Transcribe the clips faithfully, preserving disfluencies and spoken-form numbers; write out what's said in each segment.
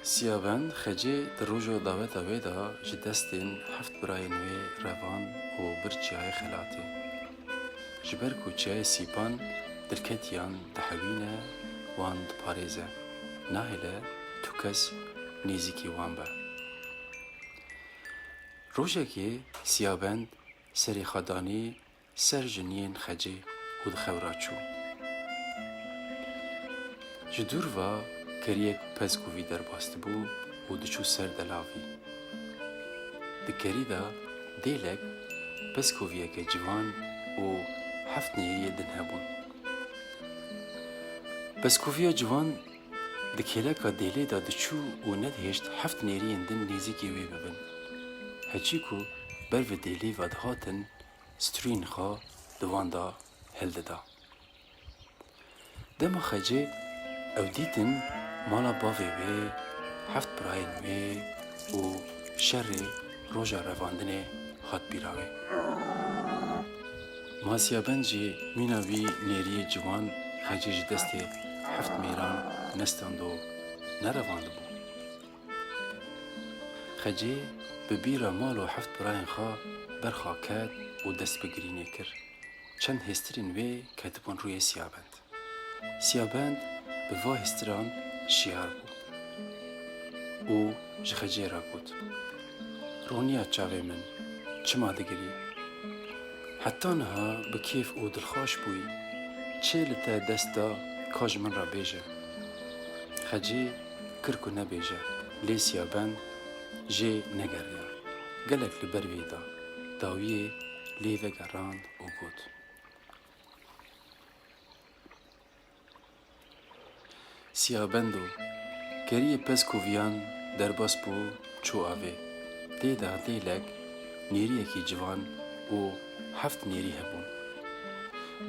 Siyabend Xecê di roja daweta wê de ji destên heft birayên wê revand û bir çiyayê Xelatê. Ji ber ku çiyayê Sîpan dilketiyan dihewîne, wan diparêze, nahêle tu kes nêzîkî wan be. Rojekê Siyabend serê xwe danî ser jiniyên Xecê û di xew re çû. Ji dûr ve keriyek pezkovî derbas dibû û diçû ser delavî. Di kerî de dêlek, pezkoviyeke ciwan û heft nêriyê din hebûn. Pezkoviya ciwan di kêleka dêlê de diçû û nedihêşt heft nêriyên din nêzîkî wê bibin. Heçî ku ber bi dêlê ve dihatin, strûyên xwe di wan de hildida. Dema Xecê ew dîtin, mala bavê wê, heft birayên wê û şerê roja revandinê hat bîra wê. Ma Siyabend jî mîna wî nêriyê ciwan Xecê ji destê heft mêran nestand û nerevandibû. Xecê bi bîra mal û heft birayên xwe ber xwe ket û dest bi girînê kir. Çend hêstirên wê ketibûn rûyê Siyabend. Siyabend bi va hêstiran şiyar bû û ji Xecê re got, "Roniya çavê min, çima digirî? Heta niha bi kêf û dilxweş bûyî. Çi li te dest da, ka ji min re bêje." Xecê kir ku nebêje, lê Siyabend jê negeriya. Gelek li ber wê da, dawiyê lê vegerand û got, Siyabendo, keriyê pezkoviyan derbas bû, çû avê. Tê de dêlek, nêriyekî ciwan û heft nêrî hebûn.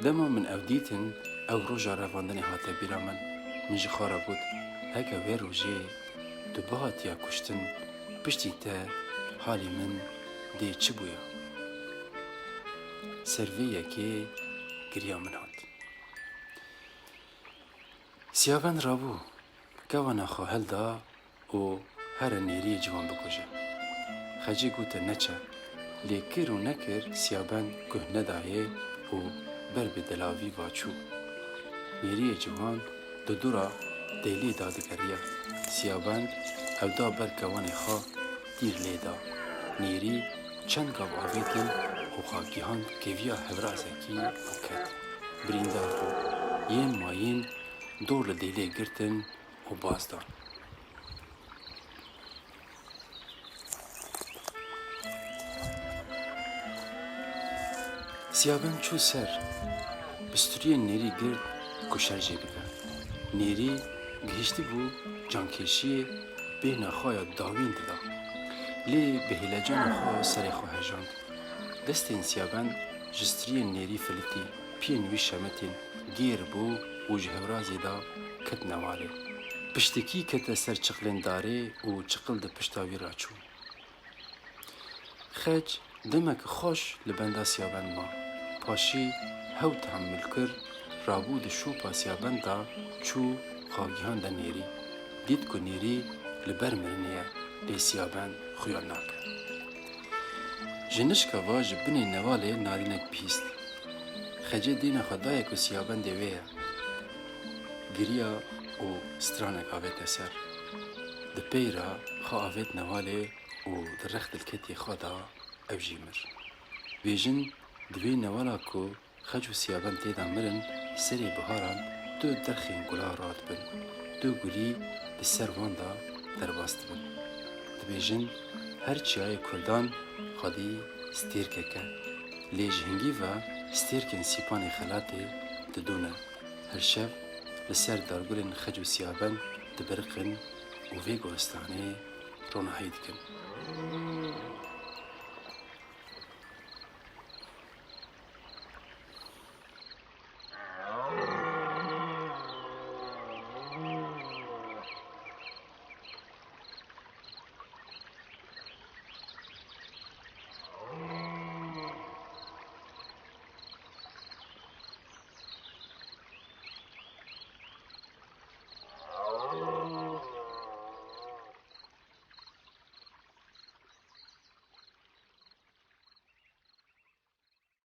Dema min ew dîtin, ew roja revandinê hate bîra min. Min ji xwe re got, heke wê rojê tu bihatiya kuştin, piştî te halê min dê çi bûya? Ser vê yekê giriya min hat. Siyabend rabû, kewana xwe hilda û here nêriyê ciwan bikuje. Xecê gote neçe, lê kir û nekir Siyabend guh nedayê û ber bi delavî va çû. Nêriyê ciwan di dûra dêlê de digeriya. Siyabend ew da ber kewanê xwe, tîr lê da. Nêrî çend gav avêtin û xwe gihand keviya hevrazekî û ket. Birîndar bû. Yên mayîn dor li dêlê girtin û baz dan. Siyabend çû ser, bi strûyên nêrî girt ku şer jê bike. Nêrî gihîştibû cankêşiyê bêhna xwe ya dawîn dida. Lê bi hêlecana xwe serê xwe hejand. Destên Siyabend ji striyên nêrî filitî, piyên wî şemitîn, gêr bû û ji hevrazê de ket newalê. Piştikî kete ser çiqilên darê û çiqil di pişta wî re çû. Xec demeke xweş li benda Siyabend ma. Paşî hew tehemil kir, rabû di şopa Siyabend de çû xwe gihande nêrî. Dît ku nêrî li ber mirinê ye, lê Siyabend xuya nake. Ji nişka va ji binê newalê narînek bihîst. Xecê dîna xwe daye ku Siyabendê wê ye. Giriya û stranek avête ser. Di pey re xwe avêt newalê û di rex dilketiyê xwe de ew jî mir. Vêjin di vê newala ku Xec û Siyabend tê de mirin, serê biharan du derxên gula radibin. Du gulî li ser wan de derbas dibin. Dibêjin, her çiyayê Kurdan xwedî stêrkek e. Lê ji hingî ve stêrkên Sîpanê Xelatê didûne. Her şev li ser dargulên Xec û Siyabend dibiriqin û vê goristanê ronahî dikin.